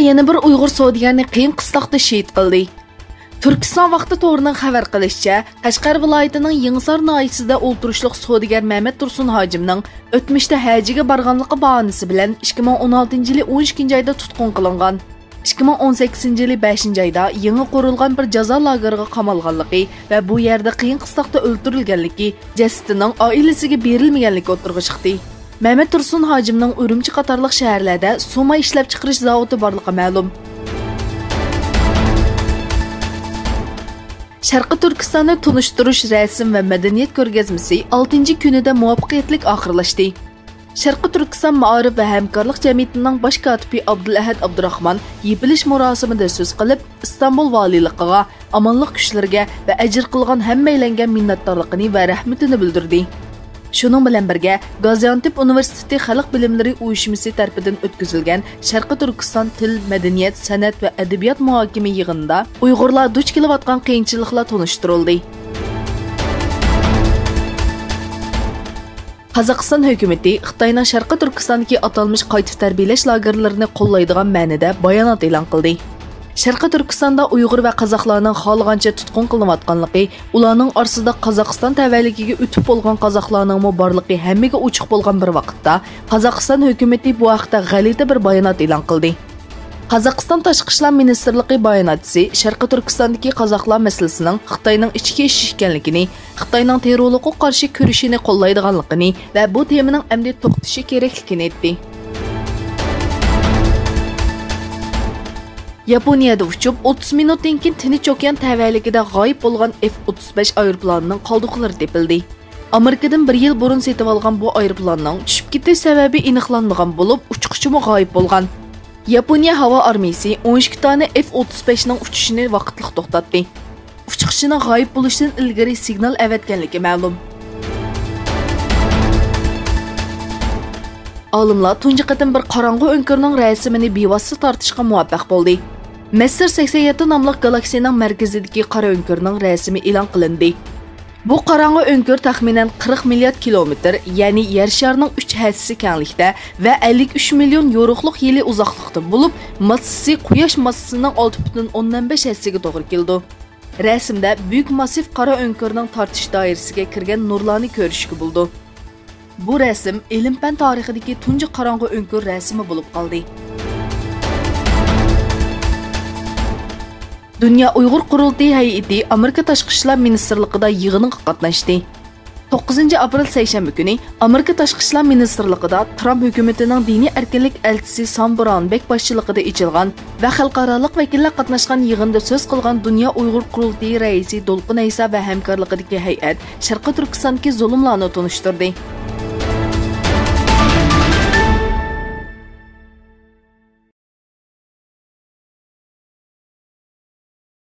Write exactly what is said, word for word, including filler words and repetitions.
يەنە بىر ئۇيغۇر سودىگەرنى قىيىن قىستاقتا شېھىت قىلدى. تۈركىستان ۋاقتى تورىنىڭ خەۋەر قىلىشىچە، قەشقەر ۋىلايىتىنىڭ يېڭىسار ناھىيەسىدە ئولتۇرۇشلۇق سودىگەر مەمەت تۇرسۇن ھاجىمنىڭ ئۆتمۈشتە ھەجىگە بارغانلىقى باھانىسى بىلەن ئىككى مىڭ ئون ئالتىنچى يىلى ئون ئىككىنچى ئايدا تۇتقۇن قىلىنغان. ئىككى مىڭ ئون سەككىزىنچى يىلى بەشىنچى ئايدا يېڭى قۇرۇلغان بىر جازا لاگېرىغا قامالغانلىقى ۋە بۇ يەردە قىيىن قىستاقتا ئۆلتۈرۈلگەنلىكى، جەسىتىنىڭ ئائىلىسىگە بېرىلمىگەنلىكى ئوتتۇرىغا چىقتى. مەمەت تۇرسۇن ھاجىمنىڭ ئۈرۈمچى قاتارلىق شەھەرلەردە سۇما ئىشلەپچىقىرىش زاۋۇتى بارلىقى مەلۇم. شەرقىي تۈركىستاننى تونۇشتۇرۇش رەسىم ۋە مەدەنىيەت كۆرگەزمىسى ئالتىنچى كۈنىدە مۇۋەپپەقىيەتلىك ئاخىرلاشتى. شەرقىي تۈركىستان مائارىپ ۋە ھەمكارلىق جەمئىيىتىنىڭ باش كاتىپى ئابدۇلئەھەد ئابدۇراخمان يېپىلىش مۇراسىمىدا سۆز قىلىپ، ئىستانبۇل ۋالىيلىقىغا، ئامانلىق كۈچلىرىگە ۋە ئەجىر قىلغان ھەممەيلەنگە مىننەتدارلىقىنى ۋە رەھمىتىنى بىلدۈردى. شۇنىڭ بىلەن بىرگە، گازىئانتېپ ئۇنىۋېرسىتېتى خەلق بىلىملىرى ئۇيۇشمىسى تەرىپىدىن ئۆتكۈزۈلگەن شەرقىي تۈركىستان تىل، مەدەنىيەت، سەنئەت ۋە ئەدەبىيات مۇھاكىمە يىغىنىدا ئۇيغۇرلار دۇچ كېلىۋاتقان قىيىنچىلىقلار تونۇشتۇرۇلدى. قازاقىستان ھۆكۈمىتى خىتاينىڭ شەرقىي تۈركىستاندىكى ئاتالمىش قايتا تەربىيەلەش لاگېرلىرىنى قوللايدىغان مەنىدە بايانات ئېلان قىلدى. شەرقىي تۈركىستاندا ئۇيغۇر ۋە قازاقلارنىڭ خالىغانچە تۇتقۇن قىلىنىۋاتقانلىقى، ئۇلارنىڭ ئارىسىدا قازاقىستان تەۋەلىكىگە ئۆتۈپ بولغان قازاقلارنىڭمۇ بارلىقى ھەممىگە ئوچۇق بولغان بىر ۋاقىتتا، قازاقىستان ھۆكۈمىتى بۇ ھەقتە غەلىتە بىر بايانات ئېلان قىلدى. قازاقىستان تاشقى ئىشلار مىنىستىرلىقى باياناتچىسى شەرقىي تۈركىستاندىكى قازاقلار مەسىلىسىنىڭ خىتاينىڭ ئىچكى ئىشى ئىكەنلىكىنى، خىتاينىڭ تېررورلۇققا قارشى كۈرىشىنى قوللايدىغانلىقىنى ۋە بۇ تېمىنىڭ ئەمدى توختىشى كېرەكلىكىنى ئېيتتى. ياپونىيەدە ئۇچۇپ، ئوتتۇز مىنۇتتىن كېيىن تىنچ ئوكيان تەۋەلىكىدە غايىب بولغان ئېف ئوتتۇز بەش ئايروپىلانىنىڭ قالدۇقلىرى تېپىلدى. ئامېرىكىدىن بىر يىل بۇرۇن سېتىۋالغان بۇ ئايروپىلاننىڭ چۈشۈپ كېتىش سەۋەبى ئېنىقلانمىغان بولۇپ، ئۇچقۇچىمۇ غايىب بولغان. ياپونىيە ھاۋا ئارمىيىسى ئون ئىككى دانە ئېف ئوتتۇز بەشنىڭ ئۇچۇشىنى ۋاقىتلىق توختاتتى. ئۇچقۇچىنىڭ غايىب بولۇشتىن ئىلگىرى سىگنال ئەۋەتكەنلىكى مەلۇم. ئالىملار تۇنجى قېتىم بىر قاراڭغۇ ئۆڭكۈرنىڭ رەسىمىنى بىۋاسىتە تارتىشقا مۇۋەپپەق بولدى. مەسسېر سەكسەن يەتتە ناملىق گالاكسىيىنىڭ مەركىزىدىكى قارا ئۆڭكۈرنىڭ رەسىمى ئېلان قىلىندى. بۇ قاراڭغۇ ئۆڭكۈر تەخمىنەن قىرىق مىليارد كىلومېتىر، يەنى يەر شارىنىڭ ئۈچ ھەسسىسى كەڭلىكتە ۋە ئەللىك ئۈچ مىليون يورۇقلۇق يىلى ئۇزاقلىقتا بولۇپ، ماسسىسى قۇياش ماسسىسىنىڭ ئالتە پۈتۈن ئوندىن بەش ھەسسىسىگە توغرا كېلىدۇ. رەسىمدە بۈيۈك ماسسىف قارا ئۆڭكۈرنىڭ تارتىش دائىرىسىگە كىرگەن نۇرلارنى كۆرۈشكە بولىدۇ. بۇ رەسىم ئىلىم-پەن تارىخىدىكى تۇنجى قاراڭغۇ ئۆڭكۈر رەسىمى بولۇپ قالدى. دۇنيا ئۇيغۇر قۇرۇلتىيى ھەيئىتى ئامېرىكا تاشقى ئىشلار مىنىستىرلىقىدا يىغىنغا قاتناشتى. توققۇزىنچى ئاپرېل سەيشەنبە كۈنى ئامېرىكا تاشقى ئىشلار مىنىستىرلىقىدا ترامپ ھۆكۈمىتىنىڭ دىنىي ئەركىنلىك ئەلچىسى سام برائون بېك باشچىلىقىدا ئېچىلغان ۋە خەلقئارالىق ۋەكىللەر قاتناشقان يىغىندا سۆز قىلغان دۇنيا ئۇيغۇر قۇرۇلتىيى رەئىسى دولقۇن ئەيسا ۋە ھەمكارلىقىدىكى ھەيئەت شەرقىي تۈركىستاندىكى زۇلۇملارنى تونۇشتۇردى.